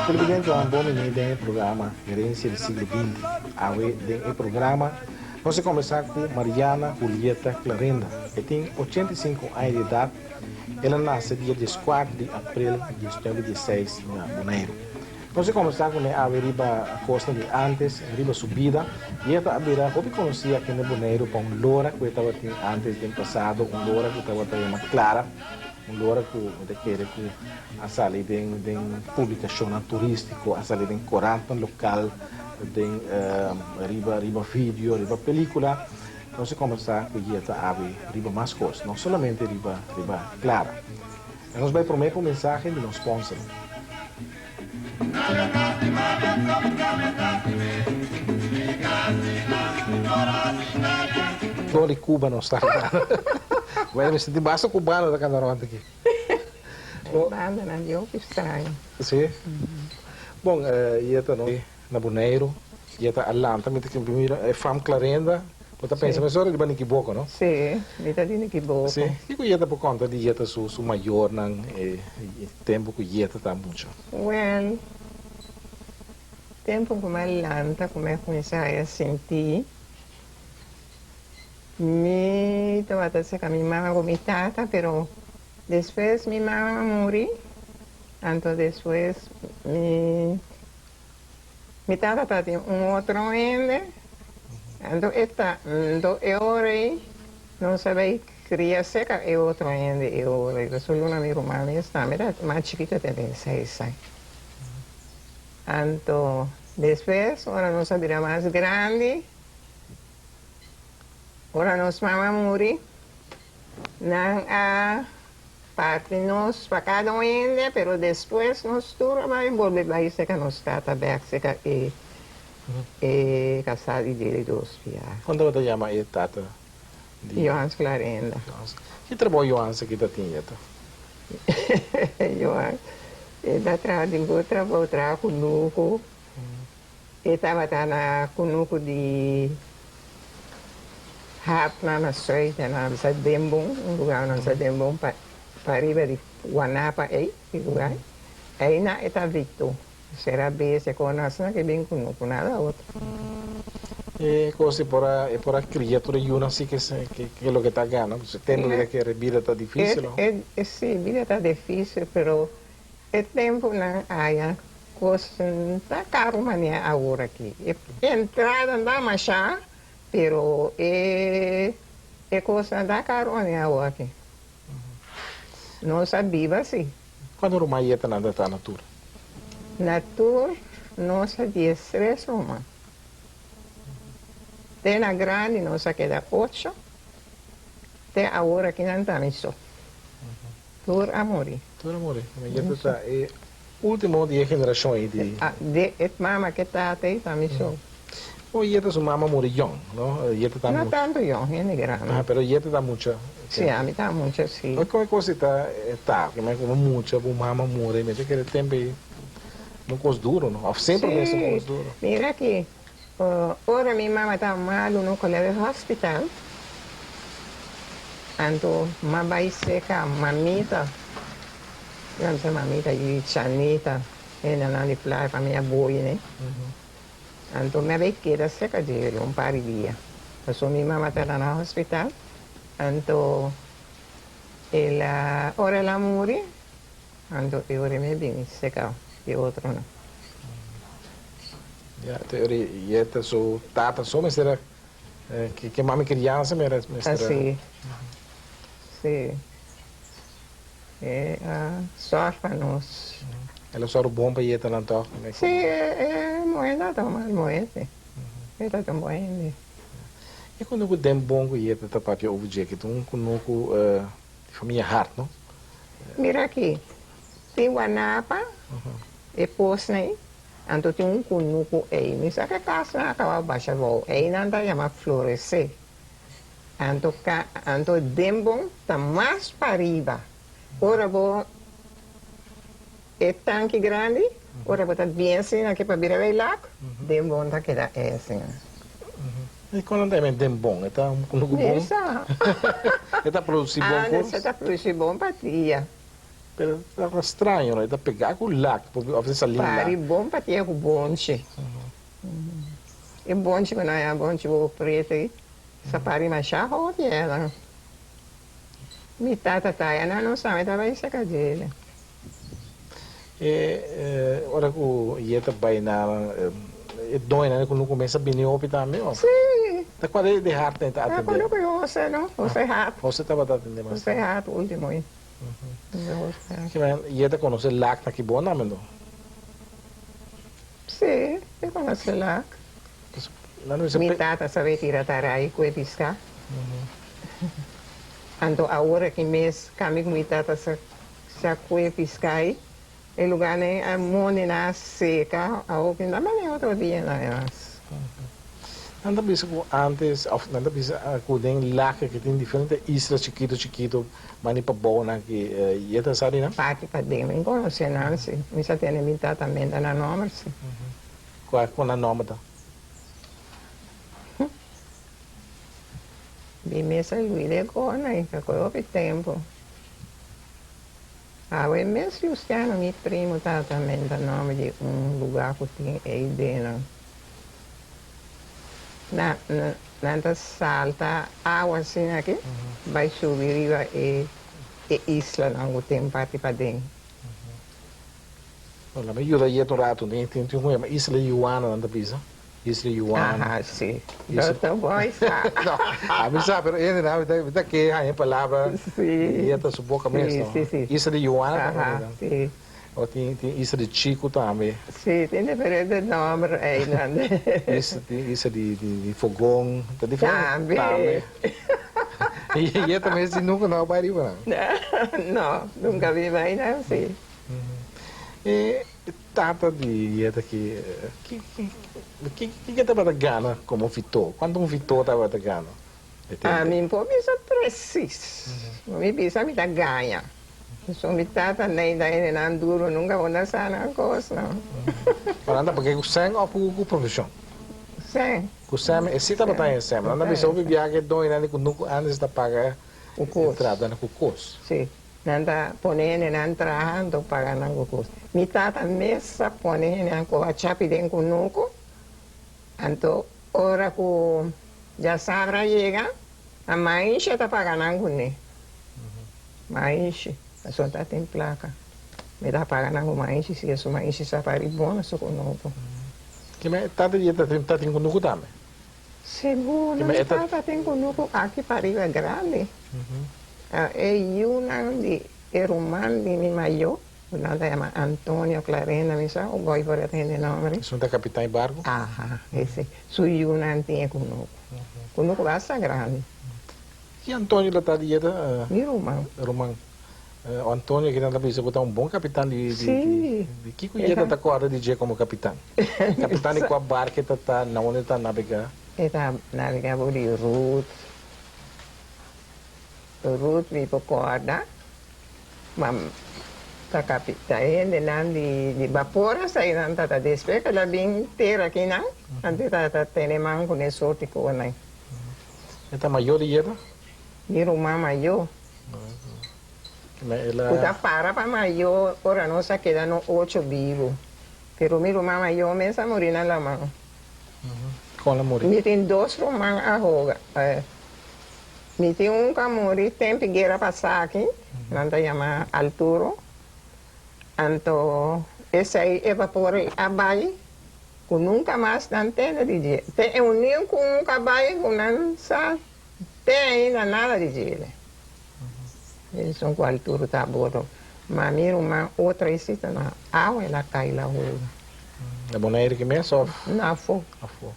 Televidentenan bon bini den e programa Herencia di Siglo Binti. Awe den e programa nos a combersa cu Mariana Julieta Clarenda. E tin 85 aña di edad. El a nace dia 14 di april 1916 na Boneiru. Nos a combersa cu ne awe riba cosnan di antes, riba su bida. Y e ta a bira hopi conoci aki na Boneiru pa un lora cu e tabatin antes den pasado, un lora cu tabata yama Clara, un lora cu mi ta kere cu a sali den den publicacionnan turistico, a sali den corantnan local, den riba riba video, riba pelicula. Nos a combersa cu Yeta awe riba mas cos, no solamente riba riba Clara. En nos bai prome pa un mensahe di nos sponsor. Dor di Cuba nos ta cantando. Bueno, mi sinti basta cubano ta canta rond aki. Bandanan di hopi straño. Si? Bon, Yeta no na Boneiru. Yeta a lanta, mi ta mira e fam Clarenda. Bo ta pensa mesora riba Nikiboko, no? Si, mi ta di Nikiboko. Si. Kiko Yeta por konta di Yeta su su mayornan e tempu ku Yeta ta mucha? Wèl, tempu ku mi a lanta ku mi a kuminsá a sinti, mi tabata seka mi mama ku mi tata, pero despues mi mama a muri, anto despues mi. Mi tata tatin un otro hende, anto e ta, anto e ora ei nos a bai kria seka e otro hende e ora ei, pasobra luna mi ruman mes tambe ta mas chikito ta den seis aña. Anto despues ora nos a bira mas grandi, ora nos mama a muri, nan a Parti nos pa kada un hende, pero despues nos tur a bai bolbe bai serka nos tata bek serka e e kasá di dje di dos bia. Kon tabata yama e tata di. Johans Clarenda. Johans. Ki trabou Johans aki ta tin yeta? Johans e ta traha di bo trabou, traha kunuku. E tabata na kunuku di Hartman na Zuid en nan bisa den bon, un lugar nan bisa den bon pa pariba di Wanapa ei, e lugar ei na e ta Victo. Sera bes e con asina ke bin kunuku nada otro. E cos e por a e por a cria tur e yunan si ke ke loke ta gana, tempo ke ta kere bida ta dificil. E e si bida ta dificil pero E tempunan aya kos ta karu manera awor aki. E entrada ta mashá, pero e e kosnan ta karu manera awor aki. Nos a biba si. Kuantu ruman yetanan ta ta na tur? Na tur nos a diestres ruman. Te na grandi nos a keda ocho, te awor aki nan ta mi so. Tur a muri. Tur a muri. Mi ta ta e ultimo di e generashon ei di. Di e mama ku e tata ei ta mi so. Bo yeta su mama muri yòn, no? Yeta ta mucha. No tantu yòn, hende grandi. Ah, pero yeta ta mucha. Si, ami ta mucha, si. Kon e kos ei ta ta? Ku bo mucha, bo mama muri, mi ta kere tempu ei un kos duru, no? Òf semper mester un kos duru? Si. Mira aki, ora mi mama ta malu no ku leba e hospital. Anto m'a bai seka mamita, nan bisa mamita i Chanita, hendenan di playa famia Boy ne. Anto mi a bai keda seka dje un par di dia, pasobra mi mama tabata na hospital, anto el a ora el a muri, anto e ora mi a bini seka e otronan. Ya, te ora yeta su tata so mester a Ke mami kriansa mi era mester a. Si, si. E a sòrg pa nos. El a sòru bon pa yetanan tòg? Si, e muhé no ta un mal muhé, si. E ta un bon hende. E kunuku den bon ku yeta ta papia over dje ki ta un kunuku di famia hard, no? Mira aki, tin Wanapa, e posnan ei. Anto tin un kunuku ei. Mi sa ke kasnan a kaba basha bou. Einan ta yama floresé. Anto ka anto den bon ta mas pariba. Ora bo e tanki grandi, ora bo ta bien asina ke pa bira bay lak, den bon ta keda e asina. I kon nan ta yama den bon? E ta un kunuku bon? Mi sa. E ta produsi bon Ande kos? se ta produsi bon patia. Pero ta straño no, e ta pega ku lak, of e salin lak. Pari bon patia ku bonchi. E bonchi ku nan yama bonchi bobo pretu ei, sa pari masha hopi ela. Mi tata ta ya nan no sa mi ta bai saka djele. E ora ku ye ta bai na e doñonan ku no kuminsá bini hopi tambe òf? Sí. Ta kual e de hart nan ta atendé? Ta kual ku Jose no, Jose Hart. Jose tabata atendé mas. Jose Hart ultimo ei. Kimen ye ta konosé lak na ki bon tambe no? Sí, e konosé lak. Mi tata sa retira tarai ku e piská. Anto awor aki mes kami ku mi tata sa sa ku e piská ei, e lugánan ei a moni nan a seka, awor ki no ta mane otro dianan mas. Nan ta bisa ku ántes òf nan ta bisa ku den lak aki tin diferente isla chikitu chikitu mani pabou nan ki ye ta sa di nan? Paki paden mi konosé nan si, mi sa tene mi tata menta nan nòmber si. Kua ku nan nòmber ta? Mi mes a luida e kona i ta kohe hopi tempu. Awe mes Luciano, mi primo, tabata menta nòmber di un lugá ku tin ei den. Na nan ta salta awa asina aki bai subi riba e e islanan ku tin parti paden. Bueno, laat me yuda yet un rato. Tin tin tin un yama Isla Juana nan ta bisa. Isla Juana. Aha, si. Dat ta mooi sa. No, a mi sa, pero ene nan mi ta ke haña e palabra Si. yet su boca mes, Si, no. si, si. Isla di Juana ta Aha, ora. si. O tin tin Isla di Chico tambe. Si, tin diferente nomber einan. Isla tin Isla di di di Fogon, ta diferente. Tambe. Tambe. Yet mes si nunca no a bai riba nan. No, nunca mi bai nan, si. E tata di Yeta aki, kiko e tabata gana komo fitó? Kuantu un fitó tabata gana e tempu? Ami por bisa presis. Mi bisa mi ta gaña. Pasobra mi tata Neida hende nan duro nunka bo ta sa nan kos no. Pero nan ta paga ku sèn òf ku provishon? Sèn. Ku sèn, e si tabata haña sèn. Nan ta bisa hopi biaha ku e doñonan di kunuku ántes ta paga e tratanan ku kos. Si. Nan ta pone hendenan traha anto paga nan ku kos. Mi tata mes a pone hendenan koha chapi den kunuku, anto ora ku djasabra yega, a Maisha ta paga nan kuné. Maishi, pasobra ta tin plaka. Mi ta paga nan ku maishi, si esun maishi sa pari bon na su kunuku. Kima e tata di e ta tin kunuku tambe? Sigur, mi tata tin kunuku aki pariba grandi. E yunan di e ruman di mi mayó, ku nan ta yama Antonio Clarenda, mi sa ku goi por a tende nomber. Esun ta kapitan e barku? Aha, ese. Su yunan tin e kunuku. Kunuku basta grandi. Ki Antonio lo ta di yeta? Mi ruman. Ruman. Antonio kinan ta bisa ku ta un bon kapitan di Sí. di kiko yeta ta kòrda di dje komo kapitan? Kapitan di kua barku e ta ta, na unda e ta nabegá? E ta nabegá bo di Ruth. Ruth mi por kòrda, ma ta kapita e hendenan di di bapor eseinan ta ta despues ku el a bin tera akinan, anto e ta ta tene man ku e sorti konan. E ta mayó di yeta? Mi ruman mayó. Ku ta para pa mayó ora nos a keda no ocho bibu. Pero mi ruman mayó mes a muri na laman. Kon a muri? Mi tin dos ruman a hoga. Mi tin un ku a muri tempu guera pasa aki, nan ta yama Alturo. Anto esei e vapor ei a bai ku nunka mas nan tende di dje. Te e union ku un kabai ku nan sa. Te ainda nada di djele. Esun ku altura ta bordo. Ma mi ruman otro esita na awa el a kai la hoga. Na Bonaire ki mes of? Na afo. Afo.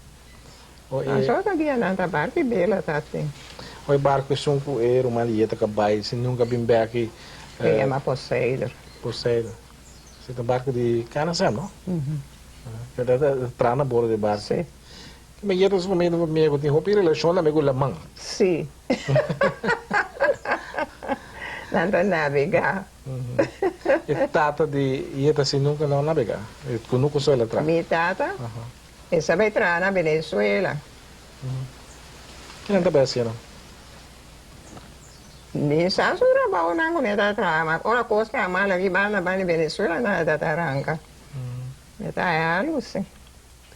Aso ta dia nan ta barku i bela ta tin. O e barku esun ku e ruman di yeta ka bai sin nunka bin bek i. E yama Poseidon. Poseidon. Si ta barku di Canasem no? Ta traha na bordo di barku. Si. Mi yeta su famia ta famia ku tin hopi relashon tambe ku laman. Sí. Nan ta nabegá. E tata di yeta si nunka no a nabegá. E kunuku so el a traha. Mi tata? E sa bai traha na Venezuela. Ki nan ta bai hasiendo? Mi sa su trabounan ku mi ta traha, ma ora kos ta mal aki banda banda di Venezuela nan ta ta ranka. Mi ta haña algu si.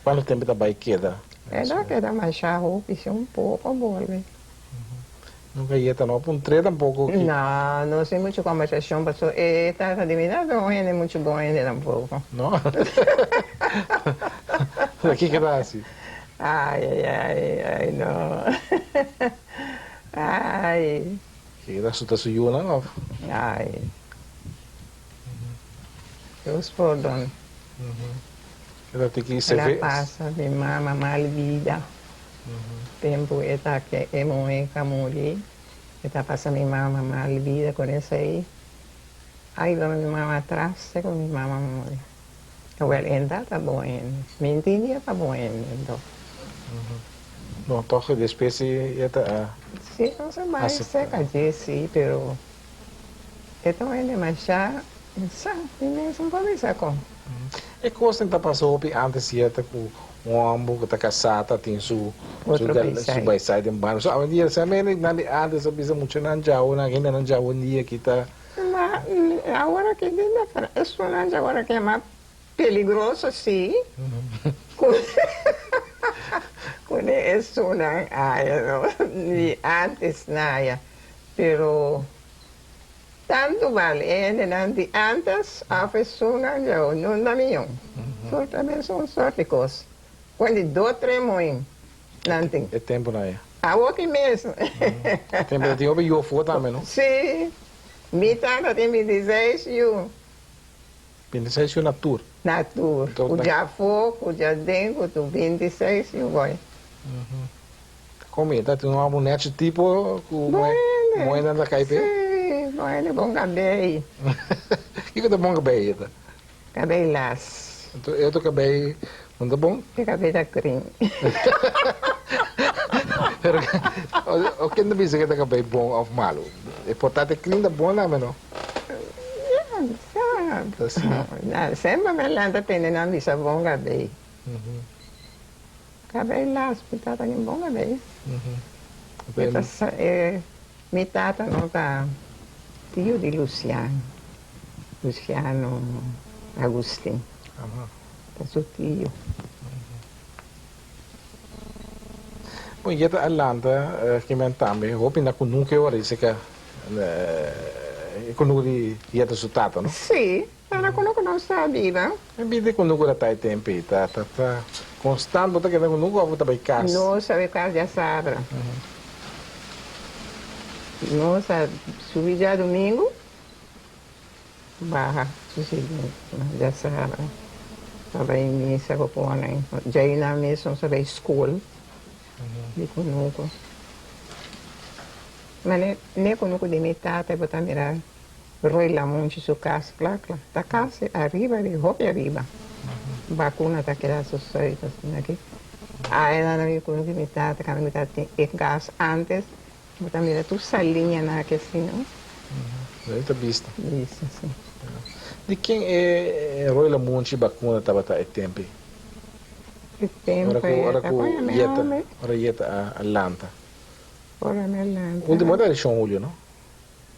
Kuantu tempu ta bai keda? E ta keda masha hopi si, un poko bolbe. Nunka yeta no puntr'é tampoko ki. No, no sin muchu kombersashon paso e tata di mi no ta un hende muchu bon hende tampoko. No? Ta kiko ta hasi? Ai ai ai ai no ai. Kiko ta asuta su yunan of? Ai. Dios pordon. E ta tiki El a seve. pasa mi mama mal bida. Tempu e ta ke e muhé ka muri, e ta pasa mi mama mal bida con esei. Ai dor mi mama atras te ku mi mama muri. Wel e ta ta bon hende. Mi ntindi e ta bon hende anto. No, toch despues si e ta a. Si, nos a bai seka dje si, pero e ta un hende masha sa, mi mes no por bisa kon. E kosnan ta pasa hopi antes si e ta ku un homber ku ta kasá ta tin su su baisai den banda. So awendia sa mene nan di antes a bisa muchanan djawe nan hendenan djawe awendia ki ta. Ma awor aki den ta esunnan dja awor aki e mas peligroso si ku ku den esunnan aya no di antes naya pero tantu bal e hendenan di antes of esunnan dja awor no ta mion tur ta mesun sort di kos ku di dos tres moin nan tin. E temponan aya. Awor ki mes. E tempo ta tin hopi yu afó tambe no? Si. Mi tata tin bintiseis yu. Bintiseis yu na tur? Na tur. Ku dja afó, ku dja den, ku tur. Bintiseis yu goy. Kon mi ta tin un hòmber nèchi tipo ku muhénan ta kai p'e? Si, bon hende bon kabei. Kiko ta bon kabei ta? Kabei las. Anto e otro kabei no ta bon? E kabei ta krin. Pero o ken ta bisa ke ta kabei bon of malu? E por ta te krin ta bon tambe no? Ya, sa. Na, semper mi a lanta tende nan bisa bon kabei. Kabei las, mi tata tin bon kabei. E ta sa, e mi tata no ta tio di Luciano. Luciano Agustin ta su tio. Bon, yeta a lanta kimen tambe hopi na kunuku e ora dice ka e kunuku di yeta su tata, no? Si, ta na kunuku nos ta biba. E bida e kunuku ta ta e tempo ei, ta ta ta constant bo ta keda kunuku of bo ta bai kas? Nos ta bai kas djasabra. Nos a subi djadumingu. Baha su siguiente djasabra pa bai misa ku pone djainan mes nos a bai skol di kunuku. Ma ne ne kunuku di mi tata bo ta mira Roy Lamonchi su kas kla kla ta kasi ariba di hopi ariba bakuna ta keda su suit asina aki ainan mi kunuku di mi tata kamba mi tata tin e kas antes Bo ta mira tur saliñanan aki asina. Bo ta bista. Bista, si. Di ken e Roy Lamunchi bakuna tabata e tempi? E tempo Ora ku, ora ta ku koña mi Yeta, home. ora Yeta a lanta. Ora mi a lanta. Ultimo ta di Shon Julio, no?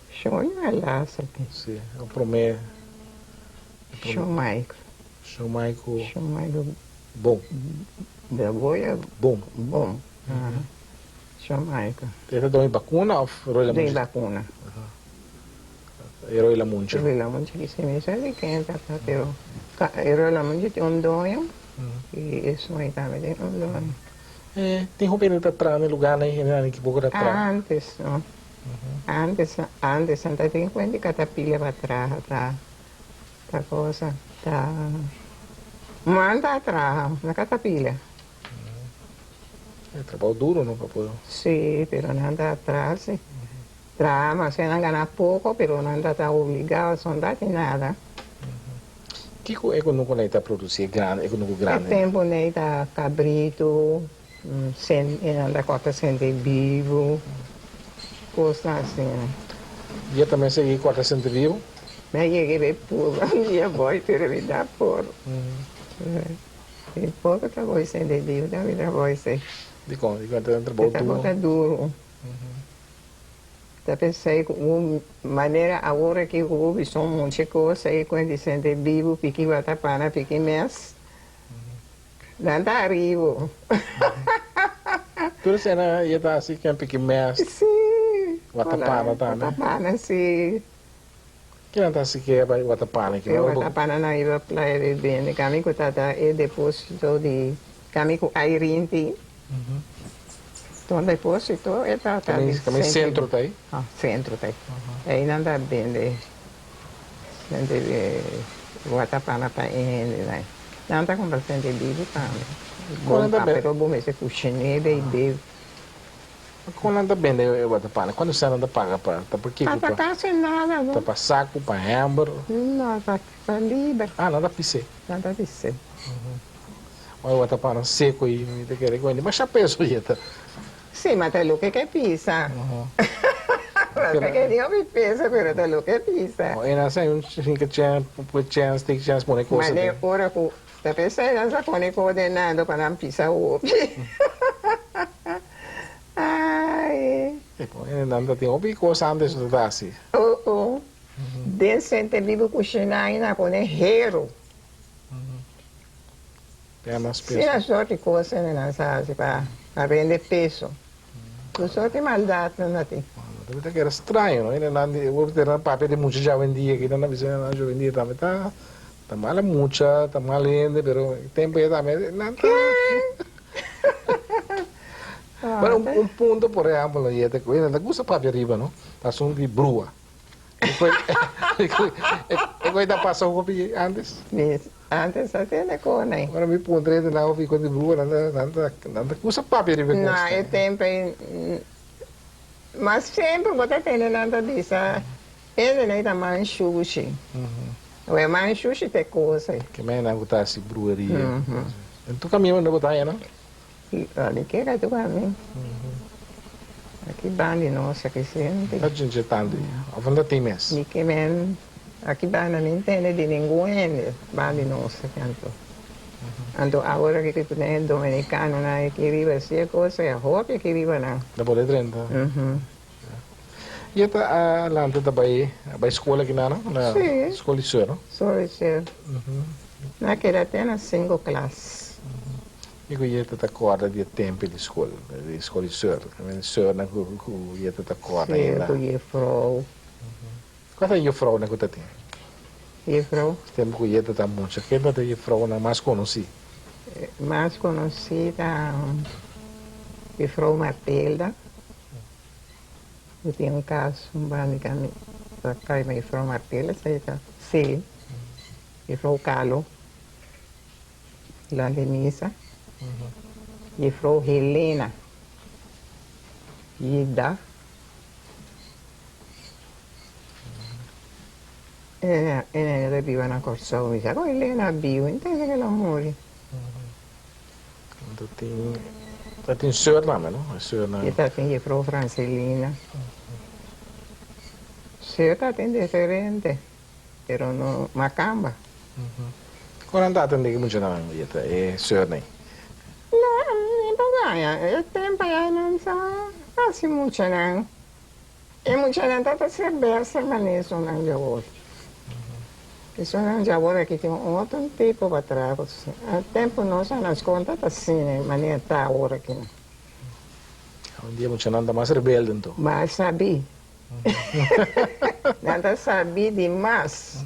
Shon Julio a lasa te. Si, e prome. Shon Maico. Shon Maico. Shon Maico. Bon. Braboya. Bon. Bon. Jamaica. E ta dome bakuna of Roy Lamunchi? Den bakuna. E Roy Lamunchi. Roy Lamunchi ki si mi sa di ken ta ta pero e Roy Lamunchi tin un doño y esun ei tambe tin un doño. E tin hopi hende ta traha na e lugarnan ei hende nan ki poko ta traha. Antes no. Antes antes nan ta tin cuenta di catapila pa traha ta ta cosa ta manda traha na catapila. E trabou duro no pa por. Sí, pero nan ta atrás sí. Traha mas nan gana poco pero nan ta ta obligado son ta tin nada. Kiko e kunuku nei ta produci e grandi e kunuku grandi? E tempo nei ta cabrito. E nan ta kòrta sente bibu, kosnan asina. Bo tambe sigui kòrta sente bibu? Mi a yega e purba un dia boi, pero mi ta por. Mi poko ta boi sente bibu, ta mi ta boi si. Dikon? Dikon ta un trabou duru? E trabou ta duru. Ta pensai ku un manera awor aki ku bo bisa un mucha kos ei ku e di sente bibu piki watapana piki mes. Nan ta aribo. Tur esena ya ta hasi ken piki mes. Si. Watapana tambe. Watapana si. Kinan ta hasi ke bai watapana ki? E watapana nan iba playa di bende. Kami ku tata e deposito di kami ku Airinti. Ton deposito e tata di. Kami sentro ta ei? Sentro ta ei. Ei nan ta bende. Sente watapana pa e hendenan. Nan ta kumpra sente bibu tambe. Bon pa pero bo mester kushiné bay bibu. Kon nan ta bende e watapana? Kuantu sèn nan ta paga pa ta pa kiko? Pa kasi nada no. Ta pa saku, pa hèmber? No, ta pa liber. Ah, nan ta pis'é. Nan ta pis'é. Oi watapana seku ei mi ta kere ku hende masha peso yeta. Sí, ma ta loke ke pisa. Loke ke dios mi pesa, pero ta loke pisa. O ena sa un hinka chens, pue chens, take chens pone cosa Ma den ora ku ta pesa nan sa pone ko den nan pa nan pisa hopi. Ai. Nan ta tin hopi kos antes no ta hasi. Oh oh. Den sente bibu kushina i nan pone hero. Si na sorti cos hende nan sa haci pa rende peso. Tur sorti maldad nan ta tin. Tambe ta keda straño no hende nan di bo ta papia di mucha djawendia aki nan ta bisa nan djawendia tambe ta ta mala mucha ta mal hende pero e tempo ei tambe nan ta Bueno un punto por ehempel no yete cu hende ta gusta papia riba no ta asunto di brua. E koe ta pasa hopi antes? Antes a tene kon ei. Ora mi puntra hende nan hopi kon di brua nan ta nan ta nan ta kusa papia riba e kos. No e tempo ei mas semper bo ta tende nan ta bisa hende nan ta man shushi. Awor e man shushi ta e kos ei. Ke men nan ku ta hasi brueria. En tur kaminda bo ta haña nan? Di keda tur kaminda. Aki banda di nos aki senti. Ta djindje tantu ei. Of no ta tin mes? Di ke men aki banda mi ntende di ningun hende banda di nos aki anto. Anto awor aki ku tin e dominikanonan aki riba si e kos ei a hopi aki riba nan. Ta por e drenta. I e ta a lanta ta bai a bai skol aki nan no? Na skol di seur no? Skol di seur. Nan a keda te na sinku klas. Kiko Yeta ta kòrda di e tempu di skol, di skol di seur? E seurnan ku ku Yeta ta kòrda ainda. Seur ku jefrou. Kua ta e jefrounan ku ta tin? Jefrou? Tempu ku Yeta ta mucha, ken ta e jefrounan mas konosí? Mas konosí ta jefrou Matilda. Mi tin un kas un banda di kami ta kai ma jefrou Matilda esei ta, sí, jefrou Carlo. La di misa, Jefrou Helena Yida E ta biba na Kòrsou. Mi sa ku Helena biu, mi pensa ku el a muri. Ta tin, ta tin seur tambe, no? E seurnan. E ta tin Jefrou Francelina. Seur ta tin diferente. Pero no makamba. Kon nan ta atende ki muchanan yeta e seurnan? No, mi ta gaña. E tempo ya nan sa hasi muchanan. E muchanan ta ta serbersa manera esunnan djawor. Esunnan djawor aki tin un otro tipo pa traha. Tempo nos a na skol ta ta asina manera ta awor aki. Awendia muchanan ta mas rebelde anto. Mas sabí. Nan ta sabí di mas.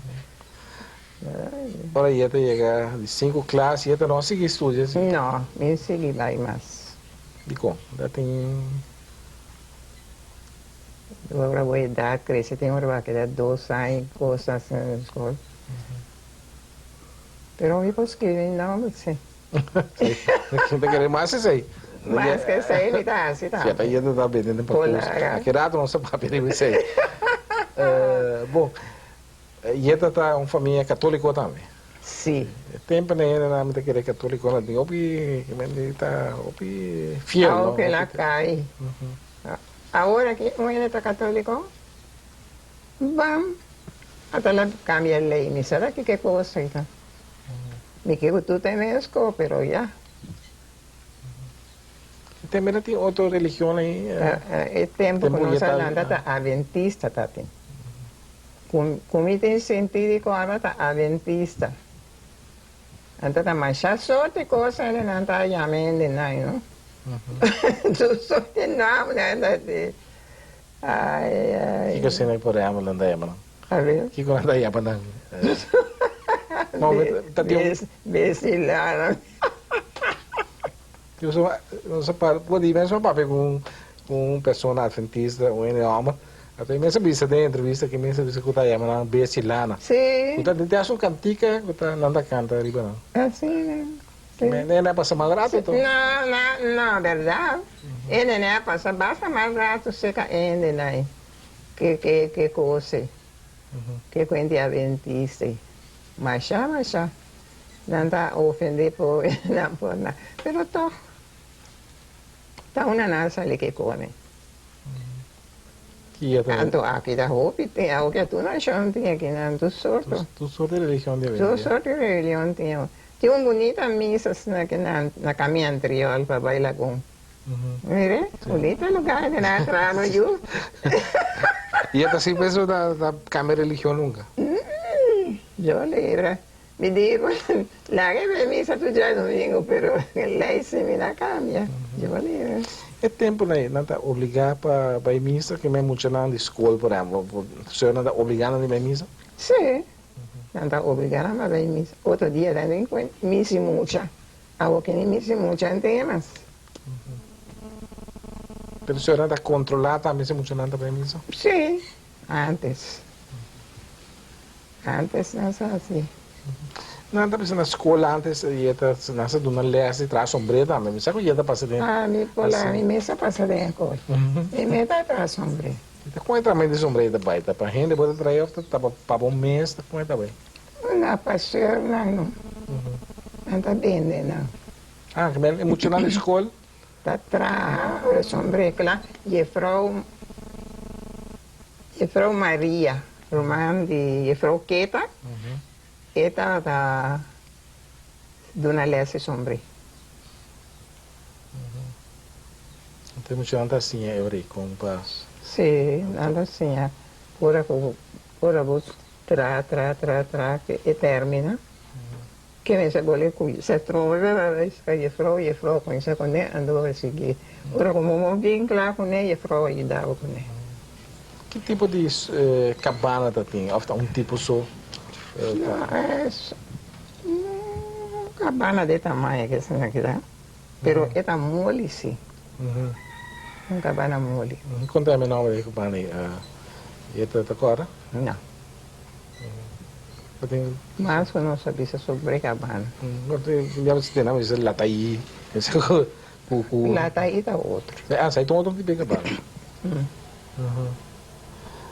Ora Yeta yega di sinku klas, Yeta no a sigui studia si? No, mi no sigui bai mas. Dikon? Ta tin. Ora bo edat krese tin ora bo a keda dos aña i kos asina na skol. Pero mi por skirbi mi nomber si. Mi ta kere mas esei. Mas ke esei mi ta hasi tambe. Siata yendo ta bende den pakus. Aki rato nos ta papia riba esei. Bon, Yeta ta un famia katoliko tambe. Si. E tempo na hende nan ta kere catoliconan tin hopi men ta hopi fiel no. Aunke la kai. Awor aki un hende ta catolico bam ata la cambia ley mi sa ta kiko cos ei ta. Mi ke ku tur ta e mes ko pero ya. Tembe no tin otro religion ei. E tempo ku nos a lanta ta adventista ta tin. Ku mi tin sentí di kòrda ta adventista. Anto ta masha sorti kos hende nan ta yama hende nan, no? Tur sorti nòmber nan ta di. Ai, ai. Kiko asina por ehèmpel nan ta yama nan? A ver. Kiko nan ta yama nan? No, ta tin un. Besilana. Nos a por di mes a papia ku un persona adventista, un hende hòmber, anto e mes a bisa den e entrevista ku e mes a bisa ku ta yama nan Besilana. Sí. Ku ta tin un kantika ku ta nan ta kanta riba nan. Asina, sí. E nene a pasa mal rato to? No, no, no, bèrdat. E nene a pasa basta mal rato serka e hendenan ke ke kos ei, ke kuenti adventista ei. Masha, masha. Nan ta ofendé pobre nan por na. Pero tog ta una nan sali ke kome. Anto aki ta hopi tin awo tur nashon tin aki nan tur sorto. Tur sorto di religion tin. Tur sorto di religion tin. Tin un bunita misa asina ki nan na Cami Antriol pa bai Lagun. Mire, bunita lugar di nan a traha no yu. Y e ta si pues ta cambia religion nunca? Yo libra. Mi di cu laga e bay misa tur djadomingo pero ley si mi na cambia. Yo libra. E tempo nan nan ta obliga pa bay misa ke men muchanan di school por ehemplo señornan ta obliga nan di bay misa? Si, nan ta obliga nan pa bay misa. Otro dia nan tin cu misi mucha. Awo kende misi mucha ente mas. Pero señornan ta controla tambe si muchanan ta bay misa? Si, antes. Antes nan sa hasi. Nan ta bisa na school antes y e ta nan sa duna les di traha sombré tambe. Mi sa cu yeta pasa den. Ah, mi por la mi mes a pasa den e cos. Mi mes ta traha sombré. Ta con e traha di sombré ta bay? Ta pa hende bo ta traha of ta pa bo mes? Ta con e ta bay? Na pa seurnan no. Nan ta bende nan. Ah, ke men e muchanan di skol? Ta traha sombré kla. Jefrou, Jefrou Maria, ruman di Jefrou Keta, e tabata duna les di sombré. Anto e muchanan ta siña e ora ei kon pa. Sí, nan ta siña ora ku ora bo Tra tra tra tra ke e termina ke mester bole ku sa trobe sa jefrou jefrou kuminsa kuné anto bo sigui ora ku bo no bien kla kuné jefrou a yuda bo kuné. Ki tipo di kabana ta tin of ta un tipo so? No es un kabana de tamaño ke esaki ta pero e ta moli si un kabana moli. Konta mi nomber di e kabana ei e ta kòrda? No. Mas ku nos a bisa sobre Cabana. Ya nos tin a bisa Lataí. Lataí ta otro. Ah, esei ta otro tipo di Cabana.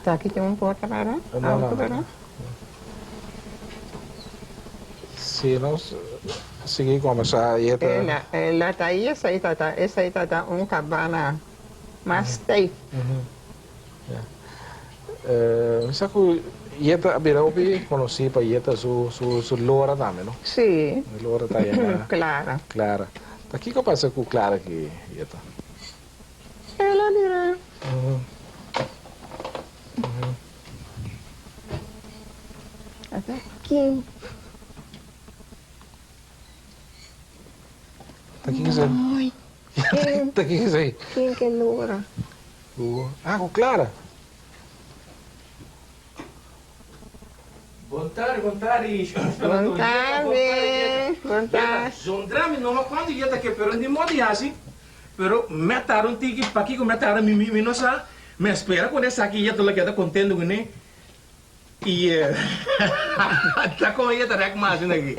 Ta aki tin un porta para? Auto para? Si nos sigui kombersá i e ta. Lataí esei ta ta esei ta ta un cabana mas stijf. Mi sa ku Yeta a bira hopi konosí pa Yeta su su lora tambe no? Sí. E lora ta yama. Clara. Clara. Ta kiko pasa ku Clara aki Yeta? El a bira. Ata kin. Ta kiko esei? Ay, kin. Ta kiko esei? Kin ke lora? Ku, ah, ku Clara. Bon tardi, bon tardi. Bon tardi, bon tardi. Zondra mi no cuando yeta ke pero ni modo hasi. Pero me tarda un tiki, pakiko me tarda mi mi no sa. Me espera con esaki yeta lo keda contento kuné. I ta con yeta rek mas asina aki.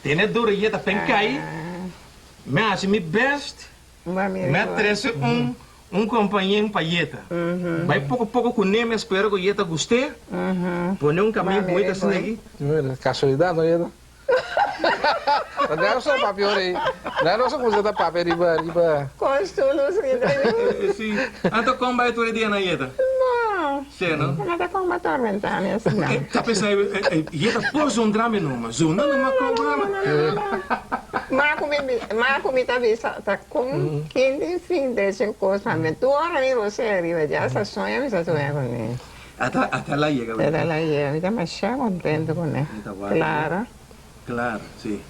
Tene duro yeta pen kai. Me hasi mi best. Me trese un. Un kompañen pa Yeta. Bai poko poko ku ne, mi a spera ku Yeta gust'é. Pone un kamin bunita asina aki. Kasualidat no Yeta? Ta Nelson papia ora ei. Nelson kuminsá ta papia riba riba. Kon stulo si. Si. Anto kon bai tur e dianan Yeta? No. Si no? No ta kon ba tormentá mi asina. Ta pensa Yeta por zundra mi numa. Zundra numa kon No no no no. Ma ku mi ma ku mi ta bisa ta kon kin tin fin dese kos pa mi. Tur ora mi rosea riba dje hasta soña mi sa soña kuné. Ata ata la yega Ata la yega mi ta masha contento cu ne Clara. Clara si.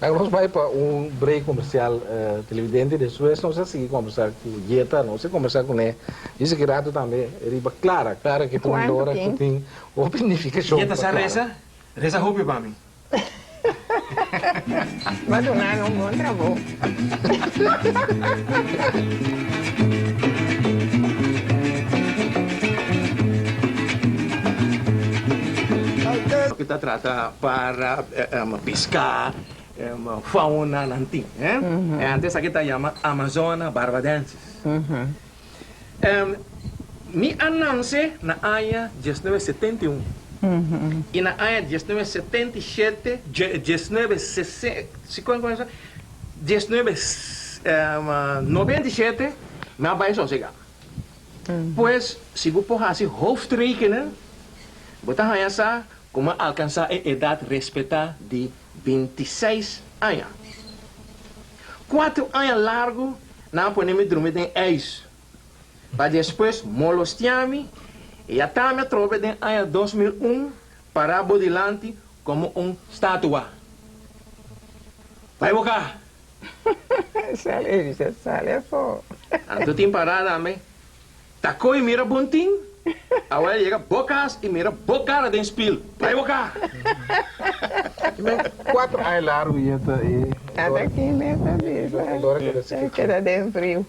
Laga nos bai pa un break comercial televidente despues nos a sigui conversa cu Yeta nos a conversa cu ne dice ki rato tambe riba Clara Clara ki ta un lora cu tin hopi nificacion pa Clara. Yeta sa reza? Reza hopi pa mi. Bo a duna un bon trabou. Loke ta trata para pisca fauna nan tin. Antes esaki ta yama Amazona barbadensis. Mi a nanse na aña diesnuebe setenta i un i na aña diesnuebe setenta i shete, diesnuebe sesen, si kon kon esa? Diesnuebe noventa i shete mi a bai sosega. Pues si bo por hasi hoofdrekenen bo ta haña sa ku mi a alkansá e edat respetá di bintiseis aña. Kuater aña largu nan a pone mi drumi den ijs, pa despues molostia mi i ata mi atrobe den aña 2001 pará bo dilanti komo un statua. Bai bo ka! Sale, bisa sale afó. Anto tin pará tambe. Ta koe mira bon tin, awor a yega bo kas i mira bo kara den spil. Bai bo ka! Men kuater aña largu i e ta e Ata ki mes ta bisa. Lora keda si Ta keda den friu.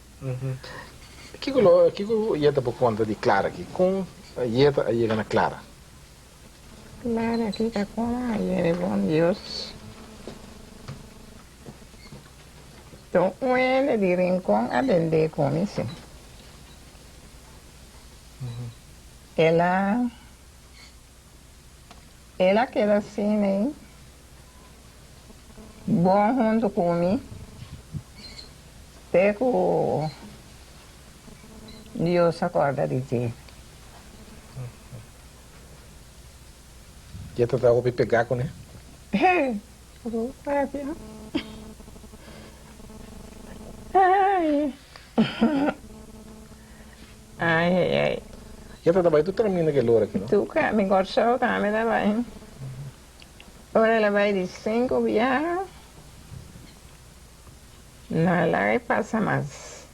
Kiko lo kiko Yeta por konta di Clara aki? Kon Yeta a yega na Clara? Clara aki ta kon a yega bon Dios. Ton un hende di Rincon a bendé ku mi si. El a el a keda asina ei bon huntu ku mi te ku Dios a kòrda di dje. Dje ta ta hopi pegá kuné? He! Papia. Ai. Ai, ai, ai. Ya ta bai tur caminda ke lora aki, no? Tur caminda, Kòrsou tambe ta bai. Ora el a bai di sinku biaha, no a laga e pasa mas.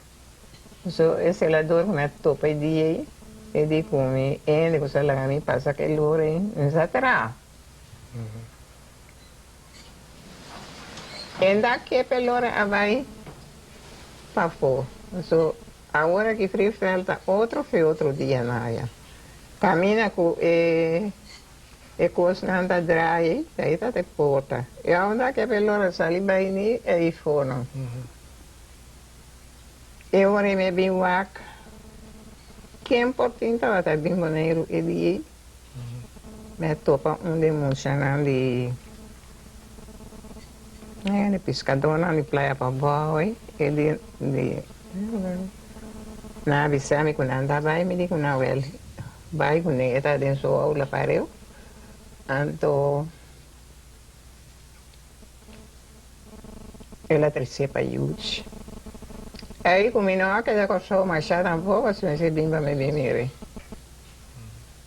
So e selador ku mi a topa e dia ei, e di ku mi hende ku sa laga mi pasa ke lora ei, mi sa traha. Enda ke pelora a bai pafó. So awor aki Frifel ta otro fe otro dia na aya. Camina cu e e cosnan ta draai, ta e ta te porta. E aunda ke pelora sali bai ni eyfo no. E ora e me bin wak ken por tin tabata bin Boneiru e dia ei. Mi a topa un di muchanan di di piskadónan di Playa Pabou ei e di di nan a bisa mi ku nan ta bai mi di ku nan wèl bai kuné e ta den su oula pareu anto el a tresé pa yuchi ei ku mi no a keda Kòrsou masha tampoko si mester bin pa mi bin mir'é.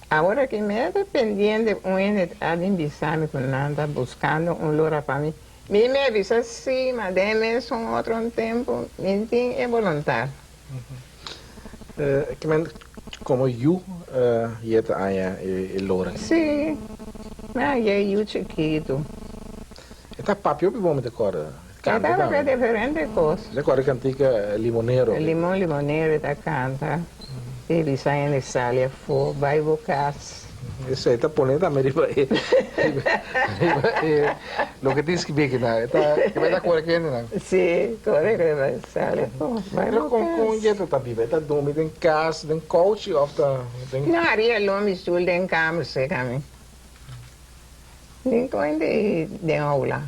Awor aki mi a ta pendiente un hende a bin bisa mi ku nan ta buskando un lora pa mi. Mi mi a bisa si, ma den mesun otro un tempu mi tin e boluntat. Ki men komo yu yeta aña e lora? Si, mi a haña e yu chikitu. E ta papia hopi bon mi ta kòrda. E ta papia diferente kos. Mi ta kòrda e kantika Limonero. Limon limonero e ta kanta. E bisa hende sali afó, bai bo kas. Esei ta pone tambe riba e. Riba e loke tin skibí aki nan. E ta e bai ta kore ku hendenan. Sí, kore ku e bai sali afó. Bai Pero bo kon kon kas. Jeta ta biba? E ta drumi den kas, den kouchi òf ta den. No, ariba lo mi stul den kamer seka mi. Den kuenta i den oula.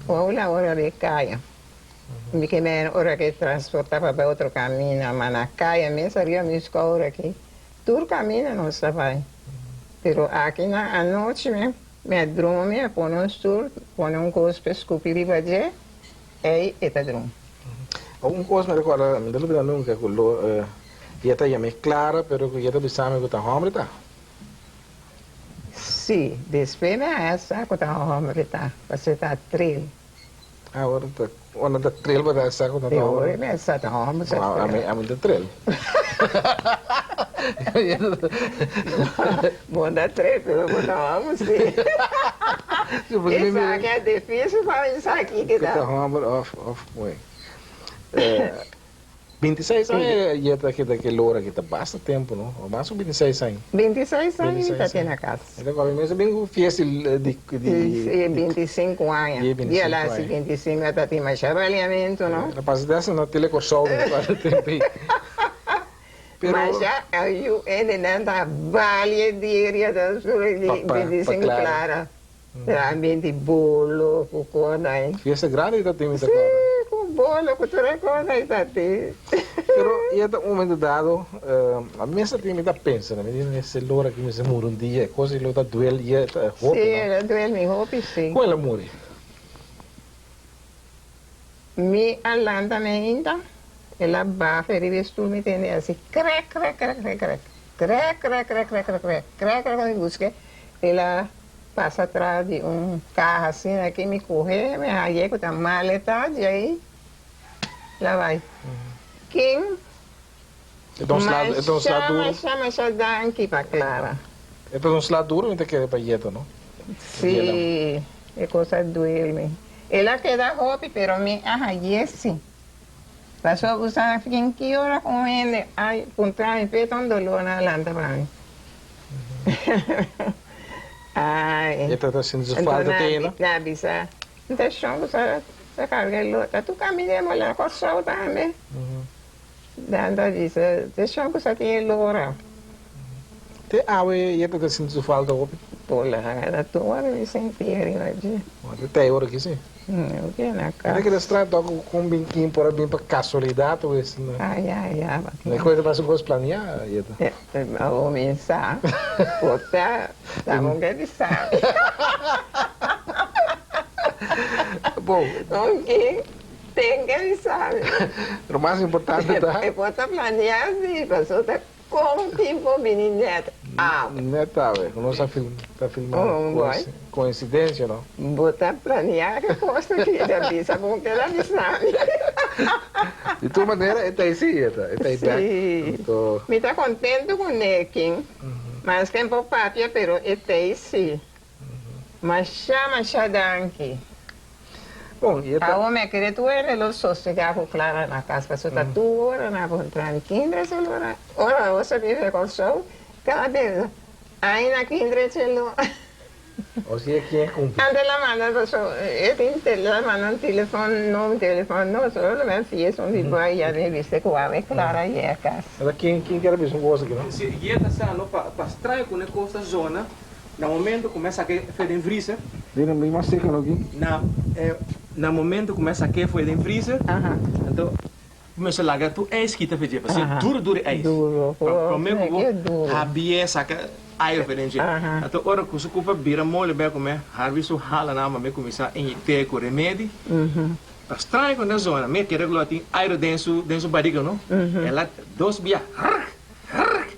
Oula ora di kaya. Mi ke men ora ke transportá pa bai otro kaminda, ma na kaya mes ariba mi skouder aki. Tur kaminda nos ta bai. Pero aki na anochi mi mi a drumi, a pone un stul, pone un kos pa e skupi riba dje, ei e ta drumi. Un kos mi rekorda, mi ta lubida nunka ku lo e ta yam'é Clara, pero ku e ta bisa mi ku ta hòmber ta. Sí, despues mi a haña sa ku ta hòmber ta, pasobra e ta tril. Ah, ora ta, ora ta tril bo ta sa ku ta Sí, hòmber. ora mi a sa ta hòmber sa Wow, tril. ami, ami ta tril. Bo ta tril, pero bo ta hòmber sí. Sí, porque mi mira. Esaki a difícil pa mi sa kiko Ku ta. ta hòmber òf, òf muhé. 26 aña ya ta keda ke lora ki ta basta tempu no, o mas ku 26 aña. 26 aña ta tin na kas. Mi ta kòrda mi mester bin ku fiesta di di. Si, 25 aña. Dia la hasi 25 a ta tin masha baliamentu no. Ta pasa desa na Tele Kòrsou mi ta kòrda tempu ei. Pero. Masha yu hendenan ta balia diria ta suri di 25 Clara. Tambe di bolo ku kona ei. Fiesta grandi ta tin mi ta kòrda. Sí, ku bolo ku tur e kos ei ta tin. Pero ya ta un momento dado, a mi mester tin mi ta pensa, mi di mester lora ki mester muri un dia, e kos ei lo ta duel ya ta hopi Sí, no. el a duel mi hopi sí. Kon el a muri? Mi a lanta mi ainda, el a baha riba e stul mi tende asi krek krek krek krek krek krek krek krek krek krek krek krek krek mi busk'e, el a pasa tras di un kaha asina aki mi kohe mi haye ku ta maleta djei la bai. Ken E ta un sla e ta un sla masha duro. masha masha danki pa Clara. E ta un sla duro mi ta kere pa yeta no. Sí, e kos a duel mi. El a keda hopi pero mi a haye sí. Pasobra bo sa fin ki ora ku un hende a puntra mi p'e ta un dolor na lanta pa mi. Ai. E ta ta sinti su falta te no? Na bisa, N ta shon ku sa ta karga e lota. Tu kaminda e mola Kòrsou tambe. Dan ta bisa, Te shon ku sa tin e lora. Te awe yeta ta sinti su falta hopi. Por la ta tur ora mi sinti e riba dje. Te tei ora ki si. Mi ke na kas. Mi ta keda straño tok ku kon bin kin por a bin pa kasualidat o es na. Ai ai ai. E koe ta parse un kos planiá yeta. Awor mi sa por ta ta bon ke bisa mi. Bon. Kon kin ten ke bisa mi. Lo mas importante ta. E por ta planiá si pasobra ta Kon tin por bini net awe? Net awe, ku nos a ta filma koinsidensia no? Bo ta plania ke kos aki ta bisa bo keda bisa mi. Di tur manera e ta ei si, e ta ei bek. Si, mi ta kontentu ku Nekin, maske N por papia pero e ta ei si. Masha masha danki. Bon, y e ta. Awor mi a kere tur hende lo sosega ku Clara na kas pasobra ta tur ora nan a puntra mi kindre celura ora nos a biba Kòrsou kada bes ai na kindre celu. O si e kien kumpli. Antes la manda pasobra e tin la manda un telefon no un telefon no solo mi a fies un di bai ya mi biste ku awe Clara yega kas. Ata kien kien kier a bisa un kos aki no? Si e ta sa no pa straño ku ne kos ta zona. Na momento ku mi a sake foi den freezer. Dina mi mas seka no ki. Na na momento ku mi a sake foi den freezer. Anto mi mester laga tur ijs kita fe dje pasobra duro duro e ijs. Prome ku bo habie saka aire fe den dje. Anto ora ku su kupa bira mole bek ku mi Harvey su hala nan pa mi kuminsa inyekte ku remedi. Ta straño ku na zona mi a kere ku lo a tin aire den su den su bariga no. El a dos bia rrk rrk.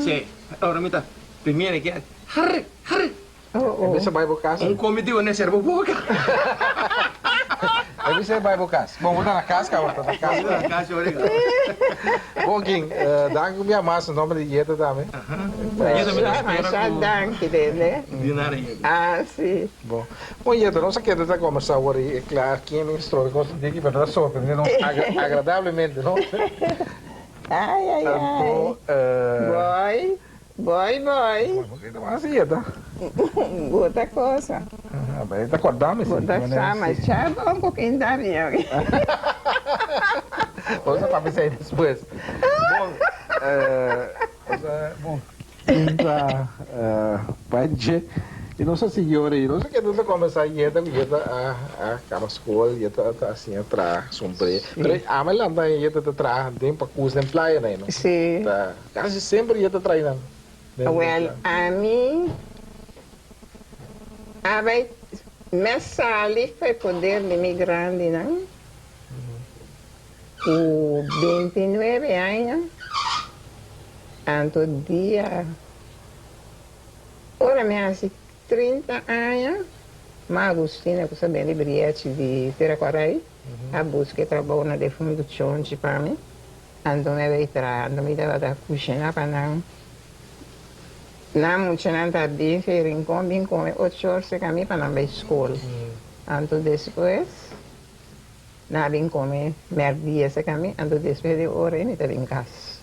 Si ora mi ta. Primero ke harre harre. E bisa bai bo kas. Un komi di one ser bo boka. E bisa bai bo kas. Bon, bo ta na kas kaba, ta na kas. Bo ta na kas ora. Bon King, danki ku mi a mas na nomber di Yeta tambe. Yeta mi ta spera Masha ku. danki tende. Di nada Yeta. Ah si. Bon. Bon Yeta, nos a keda ta kombersa awor i e kla ken mi strobe kos diki pero ta sorprende nos agradablemente no. Ai ai ai. Anto Boy. Boy boy. Bo kita mas yeta. Bo ta cosa. Ah, ta corda mi. Bo ta sa masha bon cu kin ta mi. Bo ta papia despues. Bon, bon. Tinta panje. Y nos a sigui ora y nos a keda ta combersa yeta cu yeta a caba school, yeta ta asina traha sombre. Pero ami lanta yeta ta traha den pacus den playa na no. Si. Ta casi semper yeta traha nan. Wel, ami a bay mi a sali pa e poder di mi grandinan cu 29 aña, anto dia ora mi haci 30 aña, Ma Agustina cu sa bende briechi di Tera Coray a busca e trabou na defunto Chonchi pa mi, anto mi a bay traha, anto mi tabata cushina pa nan. Nan muchanan ta bin fe Rincon bin come ocho or seca mi pa nan bay school. Anto despues nan a bin come merdia seca mi, anto despues di ora ei mi ta bin cas.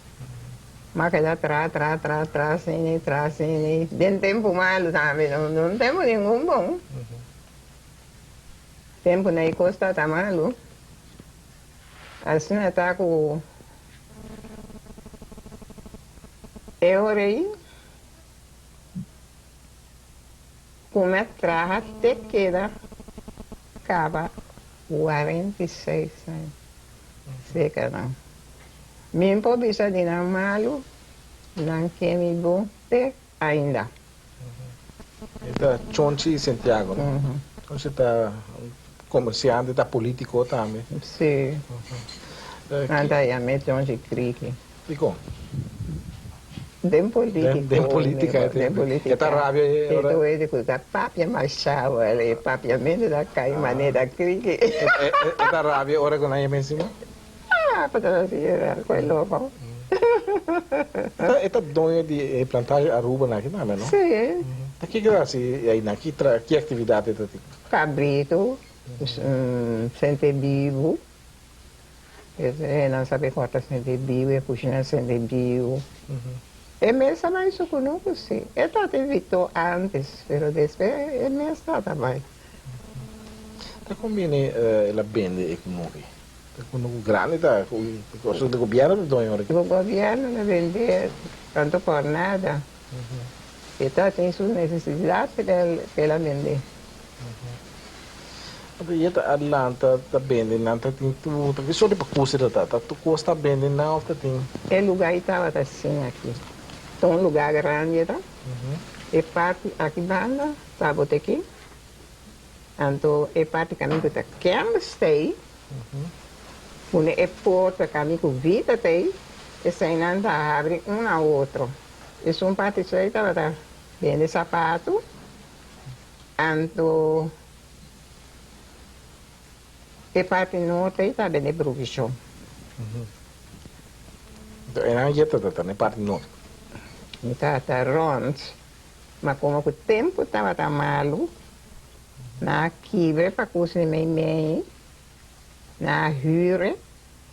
M'a keda tra tra tra tra asina tra asina den tempo malo tambe, no no tempo ningun bon. Tempo na e cos ta malo. Asina ta cu e ora ei cu mi a traha te keda caba 46 aña seca nan. Mi por bisa di nan malu, nan ke mi bon te ainda. E ta Chonchi Santiago, no? Chonchi ta comerciante, ta politico tambe. Si. Nan ta yam'é Chonchi Kriki. Dikon? Den politica. Den politica. Den politica. E ta rabia e ora. E ta wede cu ta papia masha, wel, e papiamento ta cay manera kriki. E ta rabia ora cu nan yam'é encima? Ah, pa ta haci cu e loco. E ta doño di e plantage Aruba na aki tambe, no? Si. Ta kico ta haci ayina? Ki ki actividad e ta tin? Cabrito, sentebibu. E nan sabi corta sentebibu, e cushina sentebibu. E mes a bay su cunucu, si. E tata evitó antes, pero despues e mes tata bay. Ta conbini el a bende e cunucu? Ta cunucu grandi ta, cu di gobierno ta doño ora. Cu gobierno ta bende tanto por nada. E ta tin su necesidad pa el a bende. Anto e ta adelanta ta bende nan ta tin tur ta ki sorti pa kusi ta ta ta tur kos ta bende nan of ta tin. E luga ei tabata asin aki ta un luga grandi e ta e parti aki banda ta boteki anto e parti kaminda ku ta Kemstei pone e porta kaminda ku Vita ta ei eseinan ta habri un na otro esun parti ei tabata bende sapatu. Anto e parti norte ei ta bende Brugishon. Anto einan yeta ta ta na e parti norte. Mi tabata rond, ma komo ku tempu tabata malu, nan a kibra e pakus di meimei, nan a hür e,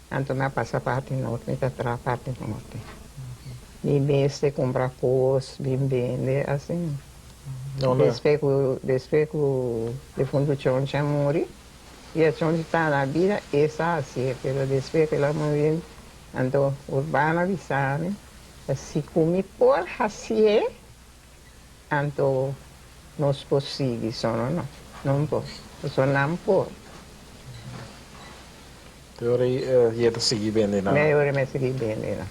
anto mi a pasa parti norte, mi ta traha parti norte. Mi mester kumpra kos, bin bende, asin. Despues ku despues ku defuntu Chonchi a muri, ya Chonchi ta na bida e sa hasié, pero despues ku el a muri anto Urbano a bisa mi si ku mi por hasié anto nos por sigui, sono no, no por, pasobra nan por. Te ora ei ta sigui bende nan? Me ora mi a sigui bende nan.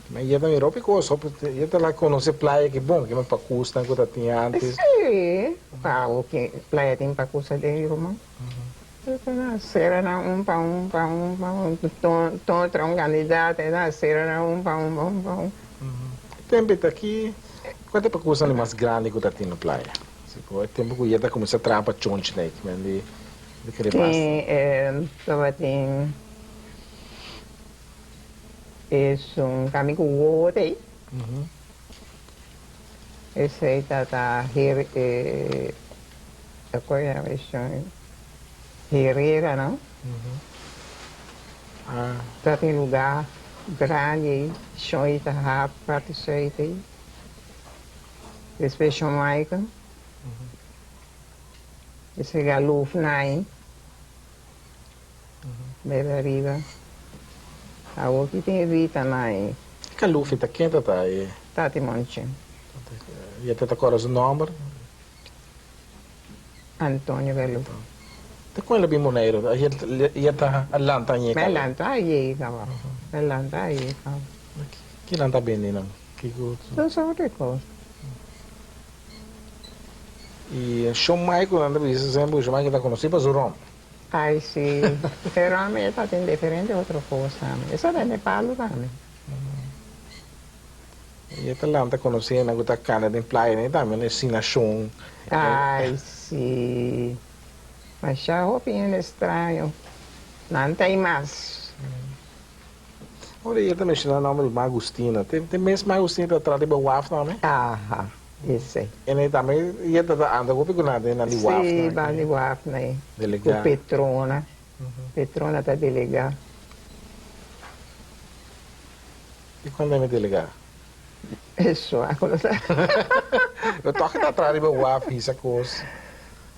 Ma e ta mira hopi cos, hopi, e ta la conoce playa ki bon, kiman pacusnan cu ta tin antes. Si, pago ki playa tin pacus aden ruman. E ta na cera nan un pa un pa un pa un, ton tra un cantidad, e ta cera nan un pa un pa un pa un. Tempo e ta ki, cua ta e pacusnan di mas grandi cu ta tin na playa? Si, e tempo cu e ta cuminsa traha pa chonchi na e, kiman di. Tin e tabatin esun kami ku wowo t'ei. Esei ta ta her e kon yama esun herera no. Ta tin luga grandi ei shon ei ta hap parti sùit ei. Despues Shon Michael. Despues Galuf Nai. Bebe ariba. Awor ki tin Rita Nai. Galufi ta ken ta ta e? Tati Monchi. Ya ta ta kòrda su nòmber? Antonio Galuf. Ta kon el a bin Boneiru? Ya ta a lanta añe Mi a kaba? lanta aye kaba. Mi a lanta aye kaba. Ki nan ta bende nan? Kiko? Tur sort di kos. I Shon Michael nan ta bisa semper ku Shon Michael ta konosí pa su ròm. Ai si, pero ami e ta tin diferente otro kos tambe. E sa bende palu tambe. I e ta lanta konosí nan ku ta kana den playa nan tambe nan e sina shon. Ai si, masha hopi hende straño nan ta i mas. Ora e ta menshoná nòmber di Ma Agustina, te mes Ma Agustina ta traha riba waf tambe? Aha, esei. En e tambe e ta ta anda hopi ku nan den nan di waf Sí, nan. ban di waf nan e. Delegá. Ku Petrona. Petrona ta delegá. I kuando e delegá? Eso, ako no sa. Pero tòg e ta traha riba waf hisa kos.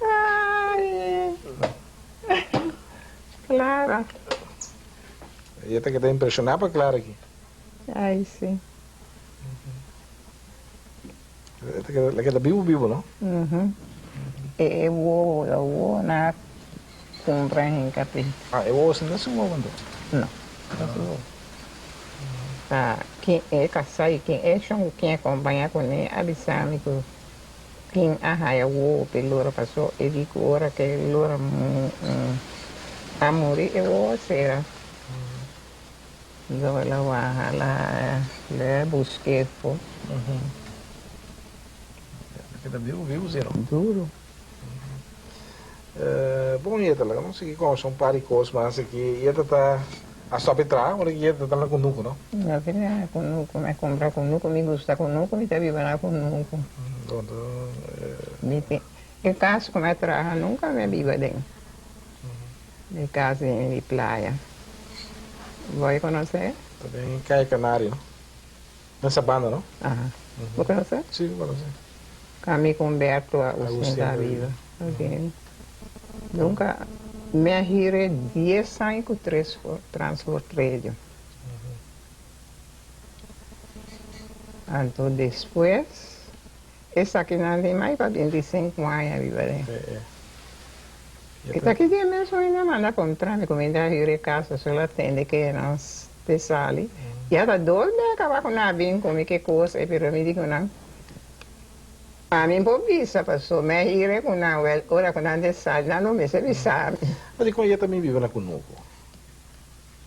Ai, Clara. E ta keda impreshoná pa Clara aki. Ai si. E ta keda, la keda bibu bibu no? Mhm. E e wowo, e wowo na kumpra hinka pi. Ah, e wowo si no ta su wowo anto? No, no ta su wowo. Ta kin e kasá i kin e shon ku kin e kompañá kuné a bisa mi ku Tin a haya wowo p'e lora paso e di ku ora ku e lora a muri e wowo a sera. Nto el a waha la le busk'é fo. Keda bibu bibu si no? Duru. Bon yeta laga nos sigui konsa un par di kos mas aki. Yeta ta a stop e traha ora ki yeta ta na kunuku no? No tin na kunuku, mi a kumpra kunuku, mi gusta kunuku, mi ta biba na kunuku. Mi tin e kas ku mi a traha nunka mi a biba den e kas di playa. Bo a konosé? Ta den Kaya Canario no? Na Sabana no? Aha. Bo konosé? Sí, mi konosé. Kami ku Humberto Agustin ta biba. Nunka mi a hira dies aña ku tres Transport Radio. Anto despues esakinan di mai pa bintisinku aña biba den. E ta ki dia mes un hende a manda kontra mi ku mi ta hira e kas pasobra el a tende ke nos te sali. Ya ta dos bia kaba ku nan a bin ku mi ke kos ei pero mi di ku nan ami por bisa pasobra mi a hira ku nan wèl ora ku nan te sali nan no mester bisa mi. Ma dikon ya ta mi biba na kunuku?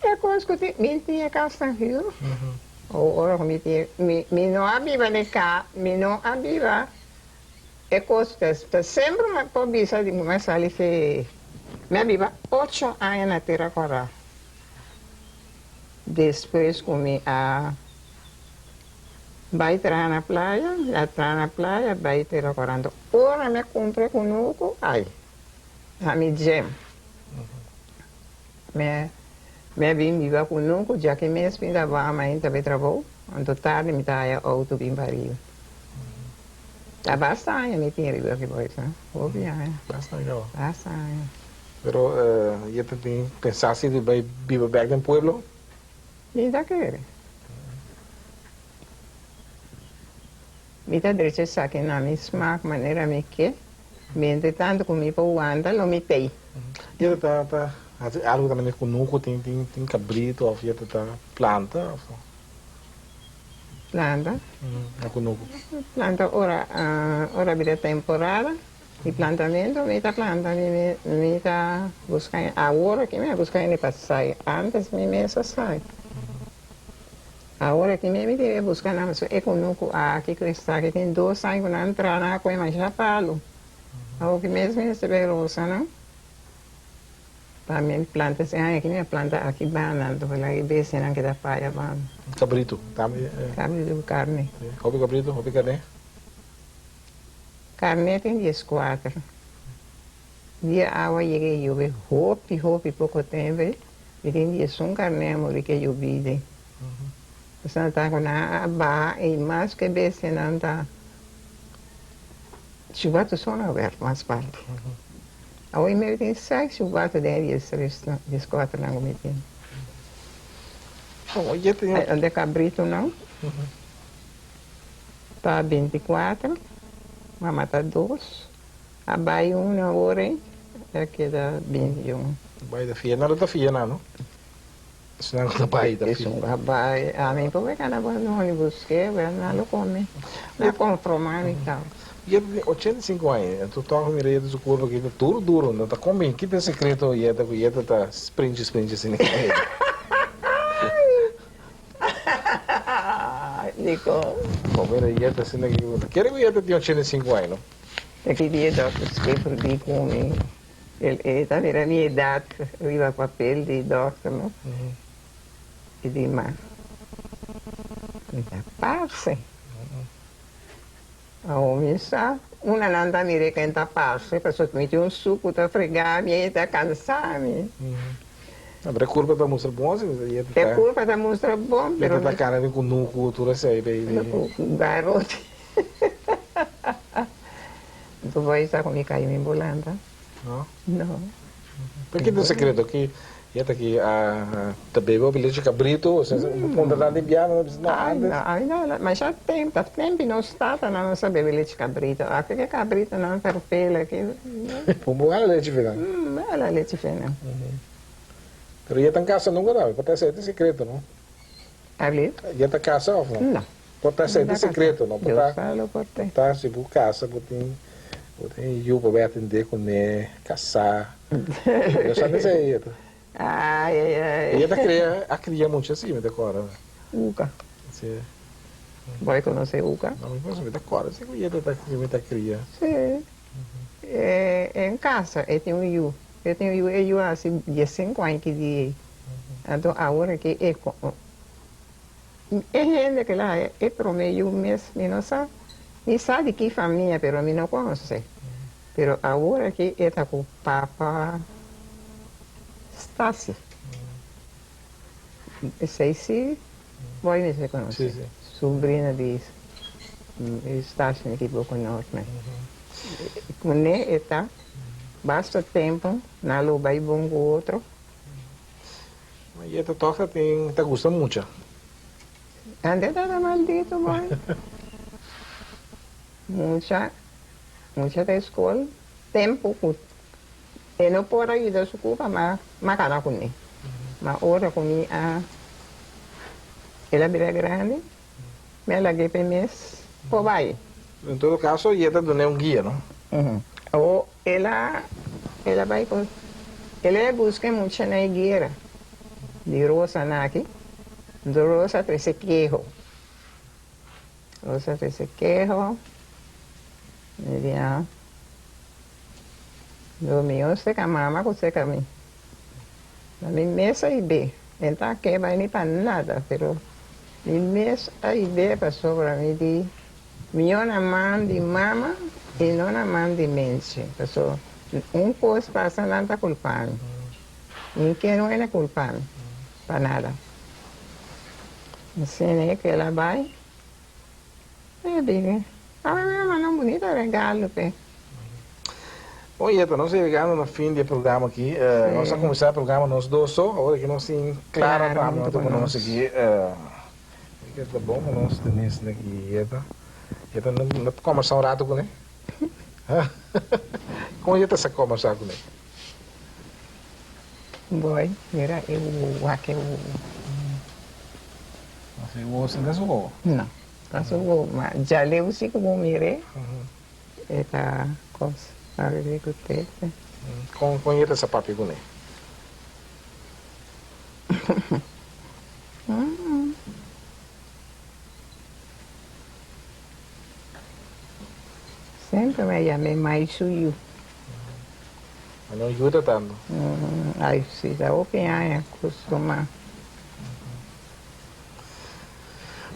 E kos ku tin mi tin e kas na hür o ora ku mi tin mi mi no a biba den ka mi no a biba e kos ta semper mi por bisa di mi a sali fe mi a biba ocho aña na Tera Kòrá despues ku mi a bai traha na playa mi a traha na playa bai Tera Kòrá anto ora mi a kumpra e kunuku ai ami djem. Mi a bin biba ku nunku dja ki mes mi ta baha mainta pa e trabou, anto tardi mi ta haya outo bin pa riba. Ta basta aña mi tin riba ki boys ha, hopi aña. Basta aña kaba. Basta aña. Pero ya ta tin pensa si di bai biba bek den pueblo? Mi ta kere. Mi ta drecha esaki na mi smaak manera mi ke, mientras tanto ku mi por wanta lo mi tei. Yeta ta ta hasi algu tambe den kunuku tin tin tin kabritu òf yeta ta planta òf no? Planta? Na kunuku. Planta ora ora bira temporada di plantamentu mi ta planta mi mi ta buska awor aki mi a buska hende pa sai antes mi mes a sai. Awor aki mi mi debe buska nan pasobra e kunuku aki ku esaki tin dos aña ku nan tra nan a kohe masha palu. Awor ki mes mi mester bay rosa nan pa mi planta ese aña aki mi a planta aki banda anto la e bestianan keda faya banda. Cabrito tambe. Cabrito cu carne. Hopi cabrito, hopi carne. Carne tin diescuater. Dia awa yega e yobe hopi hopi poco tempo mi tin diesun carne a muri cu e yobida. Esnan ta cu nan a baha y mas cu e bestianan ta. Chubatu so no wèrk mas parti. Awor mi tin seis chubatu den e diestres nan, dieskuater nan ku mi tin. De kabritunan ta bintikuater, m'a mata dos, a bai un awor ei, a keda 21. Bai ta fia, nan lo ta fia nan no? Esnan ku ta bai ta fia. Esun ku a bai, ami por weka na bo busk'é, wèl nan lo kome, nan a konformá mi kau. Yeta tin 85 aña, anto tòg mira Yeta su kurpa aki ta duru duru, no ta kon bin. Ki ta e sekreto Yeta ku Yeta ta sprinchi sprinchi asina ki Yeta? Dikon? Bo mira Yeta asina ki, bo ta kere ku Yeta tin 85 aña no? Ta ki dia dòkter Schipper di ku mi, el e ta mira mi edat riba papel di dòkter no, e di ma mi ta parse. Awor mi sa una nan ta mira ken ta parse pasobra mi tin un suku ta frega mi e ta kansa mi. No, pero e kurpa ta mustra bon si E kurpa ta mustra bon pero. E ta kana den kunuku tur esei baby. Ku garoti. Bo bai sa ku mi kai mi bolanta? No. No. Pero ki ta e sekreto? Ki yeta ki ta bebe hopi lechi kabritu? Osea bo puntra nan di biaha nan ta bisa no antes. Ay no, no, masha tempu, ta tempu nos tatanan nos a bebe lechi kabritu. Aki ke kabritunan ferfel aki. Bo bo hala lechi fe nan? Bo hala lechi fe nan. Pero yeta kasa nunka tambe, por ta esei ta e sekreto no? Abi? Yeta kasa of no? No. Por ta esei ta sekreto no? Por ta, por ta si bo kasa bo tin bo tin yu pa bai atendé kuné, kasá. Yo sa esei yeta. Ai ai ai. Yeta kria a kria mucha si mi ta kòrda. Uka. Si. Bo a konosé Uka? No mi mi ta kòrda si ku yeta ta mi ta kria. Si. En kasa e tin un yu. E tin un yu e yu a hasi diesinku aña ki di ei. Anto awor aki e E hende ku el a haya e promé yu mes mi no sa. Mi sa di ki famia pero mi no konosé. Pero awor aki e ta ku papa Stasi. Esei si bo a mester konosé. Subrina di Stasi mi ekiboco no. Kuné e ta basta tempu nan lo bai bon ku otro. Ma yeta tòg ta tin ta gusta mucha. Ande ta ta maldito boy. Mucha mucha ta skol tempu ku e no por a yuda su kupa ma ma kana kuné. Ma ora ku mi a el a bira grandi mi a lag'é p'e mes por bai. En todo kaso yeta dun'é un guia no. Awor el a el a bai con el a busca e mucha na e guera di Rosa na aki enton Rosa a trece keho Rosa a trece keho mi di ah lo miho seca mama cu seca mi na mi mes a ibe e ta keba ni pa nada pero mi mes a ibe pasobra mi di Mihó na man di mama i no na man di menshi. Paso un kos pasa nan ta kulpa mi. Mi ke no ena kulpa mi pa nada. Asina e ke el a bai, e bibi. Awe mi a manda un bunita regalo p'e. Bon Yeta, nos a yegando na fin di e programa aki. Nos a kuminsá e programa nos dos so, awor aki nos tin Clara tambe huntu ku nos aki. Ke ta bon pa nos tene esaki Yeta. Yeta no no ta kombersá un ratu kuné? Kon Yeta sa kombersá kuné? Boy, mira e wowo, wak e wowo. Mas e wowo sin ta su wowo? No, ta su wowo, ma djaleu si ku bo mir'é, e ta kos parese ku tete. Kon kon Yeta sa papia kuné? Semper mi a yam'é mai su yu. Ma no yuda tantu. Ai si, ta hopi aña kustumá.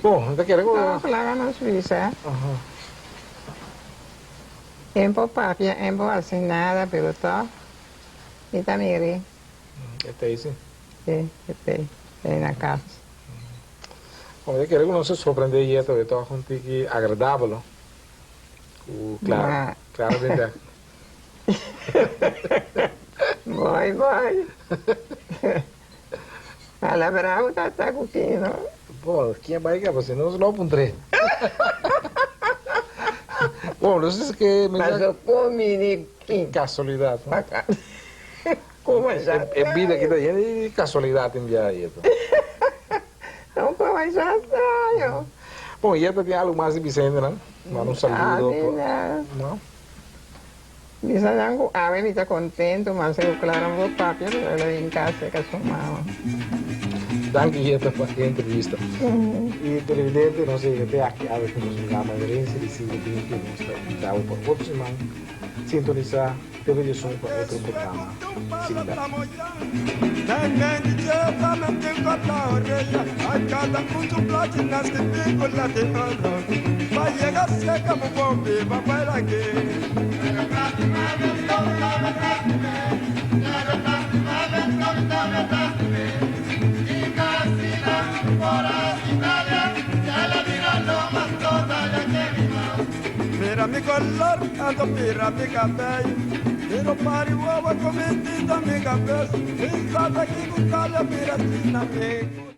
Bon, mi ta kere ku. No, laga nos bisa. E por papia, e por hasi nada, pero tòg mi ta mir'é. E ta ei si. Si, e ta ei. Ta ei na kas. Bon, mi ta kere ku nos a sorprendé yet awe tòg un tiki agradabel, no? Ku Clara. Ma. Clara bin bek. Bye bye. Palabrao ta ta ku kin, no? Bon, ken bai kaba si nos lo puntr'é. Bon, nos es ke mi sa. Paso komi di kin. Kasualidat, no? Komo sa. E bida aki ta yen di kasualidat tin bia Yeta. No komo sa straño. Bon, Yeta tin algu mas di bisa hendenan? Manda un saludo. No? Bisa nan ku awe mi ta kontentu mas ku Clara no por papia pero el a bin kas serka su mama. Danki Yeta pa e entrevista. Y televidente nos a yega te aki awe ku nos programa Herencia di Siglo Binti. Nos ta invita bo pa otro siman sintonisa TV Diasun pa otro programa similar.